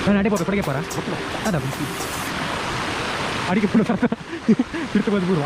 ನಾನು ಅಡೆ ಪೋಪೆ ಕೊಡಗೆ ಪೋರ ಅದ ಅಡಿಗೆ ಪುಡ ತಿರ್ತು ಬಂದು ಬೂರು.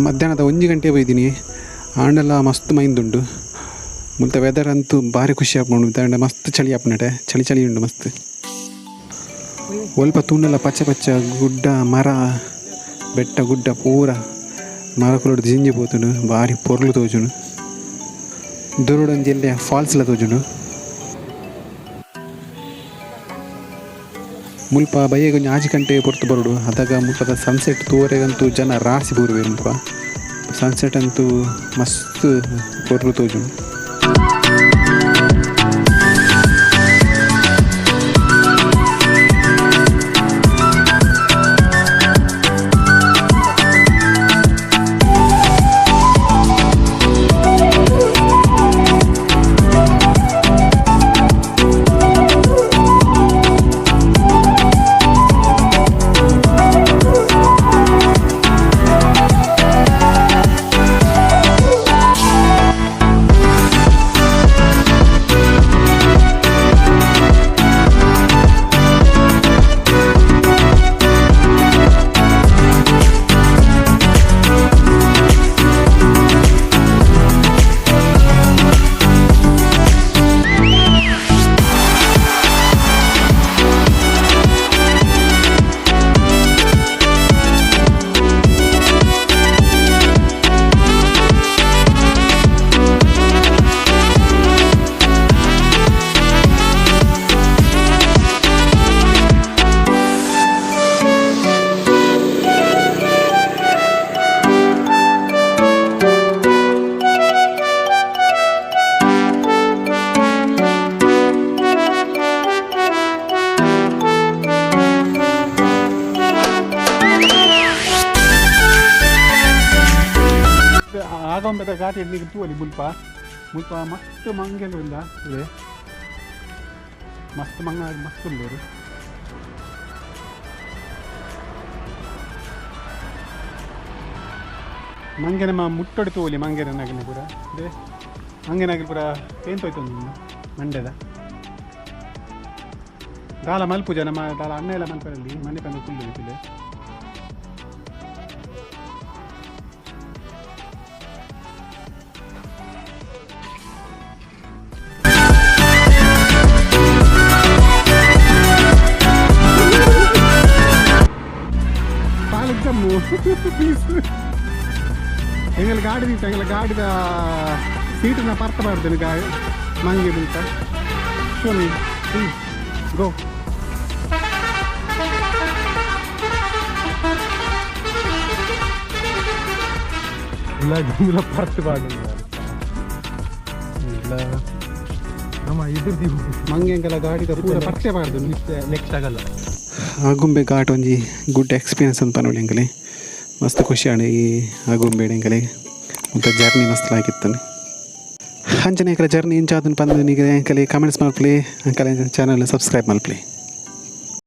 ಮಧ್ಯಾಹ್ನದ 1 ಗಂಟೆ ಬೈದಿನಿ. ಆಂಡಲ ಮಸ್ತ್ ಮೈಂದುಂಡು. ಮುಲ್ತ ವೆದರ್ ಅಂತೂ ಭಾರಿ ಖುಷಿ ಆಪುಂಡು. ದಾಂಡ ಮಸ್ತ್ ಚಳಿ ಆಪುನಟೆ, ಚಳಿ ಚಳಿ ಉಂಡು ಮಸ್ತ್. ಒಲ್ಪ ತೂಂಡಲ ಪಚ್ಚೆ ಪಚ್ಚೆ ಗುಡ್ಡ, ಮರ, ಬೆಟ್ಟ ಗುಡ್ಡ ಪೂರ ಮರಕುಲುಡು ಜಿಂಜಿ ಪೋತುಂಡು. ಭಾರಿ ಪೊರ್ಲು ತೋಜುಂಡು. ದೂರಡೊಂಜಿ ಎಲ್ಯ ಫಾಲ್ಸ್ಲ ತೋಜುಂಡು. ಮುಲ್ಪ ಬಯ್ಯಗ್ ಒಂಜಿ 6 ಗಂಟೆ ಪೊರ್ತು ಬರೊಡು. ಅದಗ ಮುಲ್ಪದ ಸನ್ಸೆಟ್ ತೂವರೆಗಂತೂ ಜನ ರಾಸಿ ಬೂರುವೆರ್. ಮುಲ್ಪ ಸನ್ಸೆಟ್ ಅಂತೂ ಮಸ್ತ್ ಪೊರ್ಲು ತೋಜುಂಡು. ಆಗೊಂಬೆದ ಘಾಟಿ ನಿಗೆ ತೂವಲಿ. ಮುಲ್ಪ ಮುಲ್ಪ ಮಸ್ತ್ ಮಂಗೆಲು ಉಲ್ಲ ಇದೆ. ಮಸ್ತ್ ಮಂಗ, ಮಸ್ತ್ ಉಲ್ಲೇರು. ಮಂಗೆನ ಮುಟ್ಟೊಡು ತೂವಲಿ. ಮಂಗೆನ ನಗಲಿ ಪೂರ ಇದೆ. ಮಂಗೆನಾಗಲಿ ಪೂರ ಏನ್ ತೋಯ್ತೊಂದು ಮಂಡೆದ ದಾಲ ಮಲ್ಪುಜ. ನಮ್ಮ ದಾಲ ಅನ್ನ ಎಲ್ಲ ಮಲ್ಪರಲ್ಲಿ ಮನೆ ಪಂದ ಕುಲ್ಲು ಪಿಲೆ. ಪಾಲಕ್ ಜಮ್ಮು ಪ್ಲೀಸ್. ಎಂಗಲ್ ಗಾಡಿ ನಿಂತ ಎಂಗಲ ಗಾಡಿದ ಸೀಟನ್ನ ಪರ್ತ ಮಾಡ್ತೇನೆ. ಗಾಡಿ ಮಂಗೆ ಮುಲ್ತ. Show me, please go. ಇಲ್ಲ, ಗುಂಗುಲ ಪರ್ತ್ ಪಾಡುಂಡು. ಇಲ್ಲ, ನಮ್ಮ ಎದುರು. ಮಂಗೆ ಎಂಗಲ ಗಾಡಿದ ಪೂರ ಪರ್ತೆ ಪಾಡ್ದು. ನೆಕ್ಸ್ಟ್ ಆಗಲ್ಲ. ಆಗುಂಬೆ ಘಾಟ್ ಒಂಜಿ ಗುಡ್ ಎಕ್ಸ್ಪೀರಿಯನ್ಸ್ ಅಂತ ಪನೊಲಿ. ಎಂಕಲೆ ಮಸ್ತ್ ಖುಷಿ ಆಂಡ್ ಈ ಆಗುಂಬೆ ಎಂಕಲೆ. ಮುಲ್ಪ ಜರ್ನಿ ಮಸ್ತ್ ಲಾಯ್ಕಿತ್ತುಂಡು. ಅಂಚನೆ ಎಂಕಲೆ ಜರ್ನಿ ಇಂಚ ಆತುಂಡು ಪಂದ್ ನಿಗೆ ಎಂಕಲೆ ಕಮೆಂಟ್ಸ್ ಮಲ್ಪುಲೆ. ಅಂಕಲೆ ಚಾನಲ್ ಸಬ್ಸ್ಕ್ರೈಬ್ ಮಲ್ಪುಲೆ.